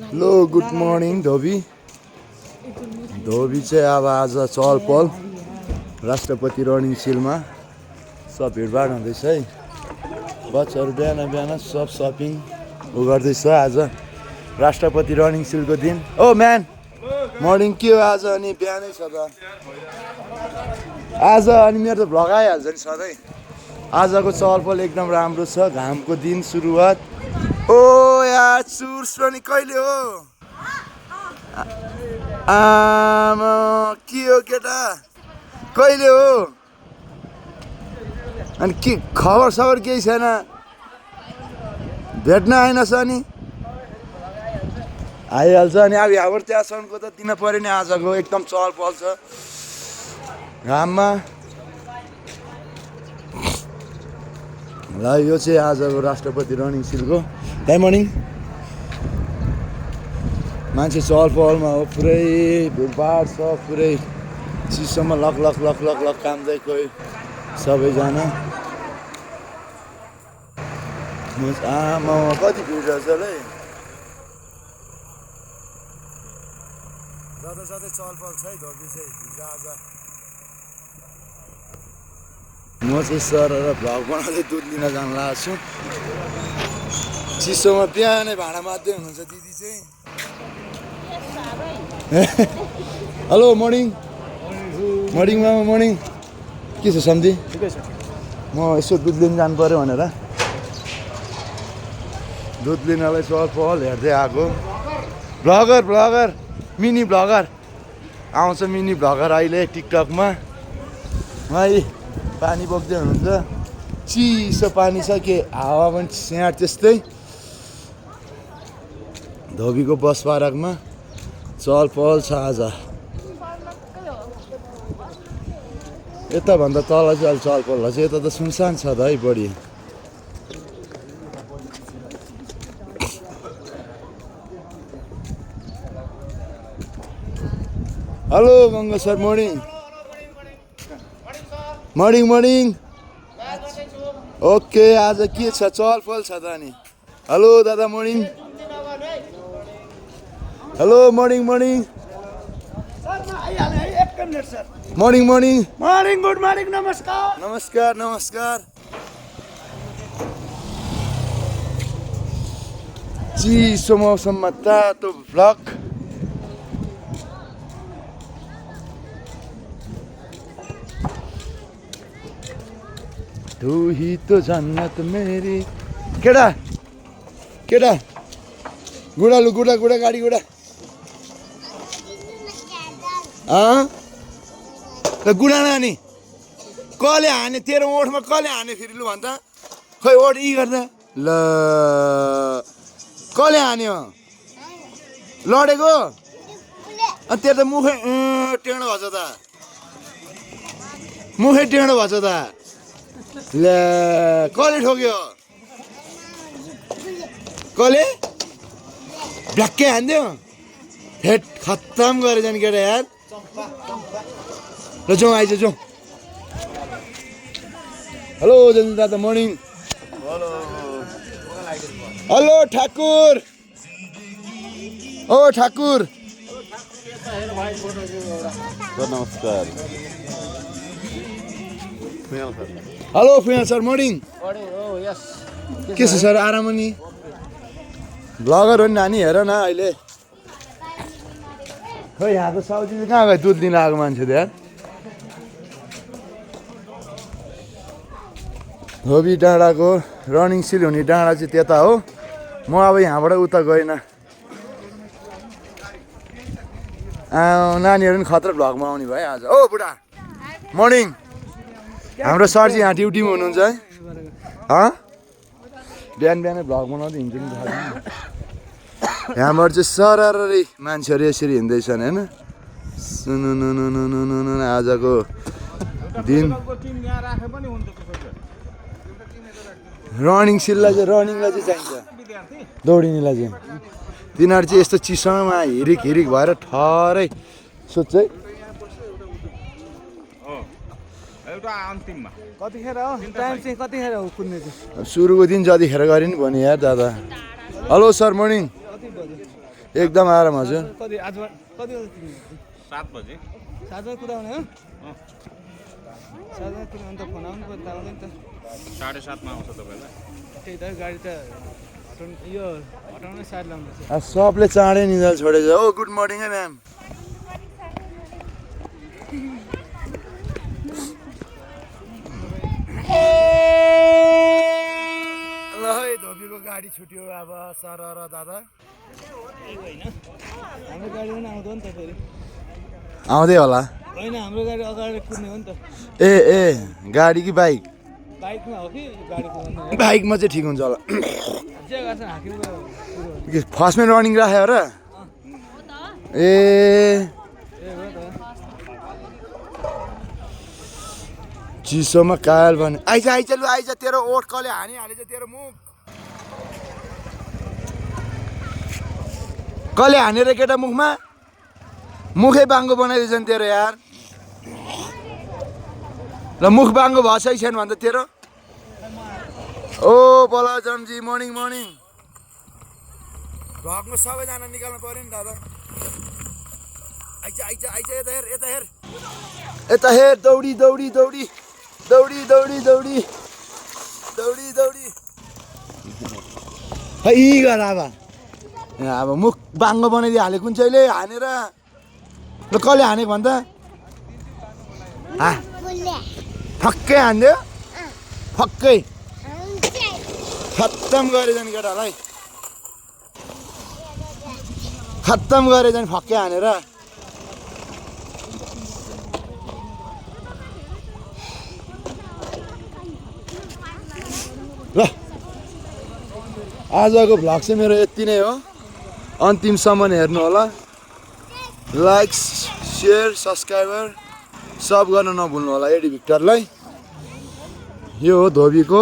Hello good morning धोबी चाहिँ अब आज चहल पहल राष्ट्रपति रनिङ सिलमा सब भिडभाड हुँदैछ है। बच्चाहरू बिहान बिहान सब सपिङ गर्दैछ। आज राष्ट्रपति रनिङ सिलको दिन। ओ म्यान मर्निङ के हो आज? अनि बिहानै छ त आज। अनि मेरो त भ्लग आइहाल्छ नि सधैँ। आजको चहल पहल एकदम राम्रो छ। घामको दिन सुरुवात। ओ यार सुर्स पनि कहिले हो? आमा के हो केटा, कहिले हो? अनि के खबर सबर केही छैन? भेट्न आएनछ? अनि आइहाल्छ। अनि अब यहाँबाट त्यहाँसम्मको त दिन पऱ्यो नि। आजको एकदम चहल पहल छ घाममा। ल यो चाहिँ आजको राष्ट्रपति रनिङ सिलको टाइम। मर्निङ मान्छे चहल पहलमा हो, पुरै भिडभाड छ, पुरै चिसोमा लक लक लक लक लक कामदै कोही सबैजना। आमा कति भिड रहेछ है। जता जतै चहल पहल छ है धोबी चाहिँ हिजो आज। म चाहिँ सर र भ्लग बनाउँदै दुध लिन जान लागेको छु। चिसोमा बिहानै भाँडा माझ्दै हुनुहुन्छ दिदी चाहिँ। Hello morning. मर्निङ मामा मर्निङ। के छ सम्झी? ठिकै छ। म यसो दुध लिन जानु पऱ्यो भनेर दुध लिनलाई चहल पहल हेर्दै आएको। भ्लगर मिनी भ्लगर आउँछ। मिनी भ्लगर अहिले टिकटकमा। है पानी बोक्दै हुनुहुन्छ। चिसो पानी छ के हावा पनि स्याहार त्यस्तै। धोबीको बस पार्कमा चहल पहल छ आज। यताभन्दा तल चाहिँ अहिले चहल पहल छ। यता त सुनसान छ त है बढी। Hello Ganga sir morning. Morning morning. Okay आज के छ? चहल पहल छ त अनि। हेलो दादा morning. Hello morning morning. Morning morning morning good morning नमस्कार नमस्कार नमस्कार। चिसो मौसममा तातो भ्लग। तू ही तो जन्नत मेरी। केटा केटा गुडा लु गुडा गुडा गाडी गुडा। गुडा नानी कसले हाने? तेरो ओठमा कसले हाने फेरि? लु भन्छ खै ओठ यी गर्दा। ल कसले हान्यो? लडेको? अनि तेरो त मुखै टेढो भएछ त। मुखै टेढो भएछ त। ल कसले ठोक्यो? कसले भ्याक्कै हान्दियो? हेट खत्तम गरेछ नि केटा यार। ल जाउँ आइज जाउँ। हेलो जन्जिल दादा मर्निङ। हेलो ठाकुर। ओ ठाकुर नमस्कार। Hello Phuyal sir morning. के छ सर? आराम नि? भ्लगर हो नि नानी, हेर न अहिले। खोइ यहाँ त साउजी चाहिँ कहाँ गयो? दुध दिन आएको मान्छे त यार। धोबी डाँडाको रनिङ सिल हुने डाँडा चाहिँ त्यता हो। म अब यहाँबाट उता गएन। नानीहरू पनि खतरा भ्लगमा आउने भयो आज। ओ बुढा मर्निङ। हाम्रो सर चाहिँ यहाँ ड्युटीमा हुनुहुन्छ है। बिहान बिहानै भ्लग बनाउँदै हिँड्छु नि। यहाँबाट चाहिँ सररै मान्छेहरू यसरी हिँड्दैछन् होइन। सुनु आजको दिन रनिङ सिललाई चाहिँ रनिङलाई चाहिँ चाहिन्छ, दौडिनेलाई चाहिँ। तिनीहरू चाहिँ यस्तो चिसोमा हिरिक हिरिक भएर ठहरै सोध्छ है। सुरुको दिन जतिखेर गरे नि भने यार दादा। Hello sir morning. एकदम आराम हजुर। कति आज कति बजे 7 बजे 7 बजे कुदाउने हो 7 बजे कुदाउने त फोन आउनु पर्यो त आउँदैन त 7:30 मा आउँछ तपाईँलाई। त्यही त गाडी त हटाउनै साइड लाउँदैछ सबले चाँडै निधाल छोडेछ। ओ गुड मर्निङ है म्याम। ल है धोबीको गाडी छुट्यो अब सर र दादा होइन हाम्रो गाडी पनि आउँदैन नि त फेरि आउँदै होला। होइन हाम्रो गाडी अगाडि कुद्ने हो नि त ए ए गाडी कि बाइक? बाइकमा हो कि गाडी कुदाउने बाइकमा चाहिँ ठिक हुन्छ होला। जे गर्छ हाकिमको कुरो फर्स्टमै रनिङ राख्यो र ए हो त चिसोमा कायल भने आइज आइज लु आइज तेरो ओठ कले हानिहालेछ तेरो मुख कले हानेर केटा मुखमा मुखै बाङ्गो बनाइदिएछ नि तेरो यार। ल मुख बाङ्गो भएको छैन भन्दा तेरो। ओ बलजमजी मर्निङ मर्निङ। भगमा सबैजना निकाल्नु पऱ्यो नि दादा। आइज आइज आइज यता हेर यता हेर यता हेर दौडी दौडी दौडी दौडी दौडी दौडी दौडी दौडी है गर अब मुख बाङ्गो बनाइदिइ हाले कुन चाहिँले हानेर। ल कसले हानेको भन्दा फक्कै हान्दियो फक्कै खत्तम गरे जाने केटालाई खत्तम गरे जाने फक्कै हानेर। ल आजको भ्लग चाहिँ मेरो यति नै हो। अन्तिमसम्म हेर्नु होला। लाइक सेयर सब्सक्राइबर सब गर्न नभुल्नु होला एडी भिक्टरलाई। यो हो धोबीको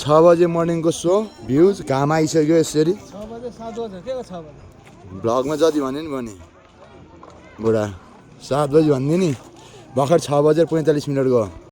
6 बजे मर्निङको सो भ्युज। घाम आइसक्यो यसरी 6 बजे 7 बजे के को 6 बजे भ्लगमा जति भन्यो नि भने बुढा 7 बजी भन्दियो नि भर्खर 6 बजेर 45 मिनट गयो।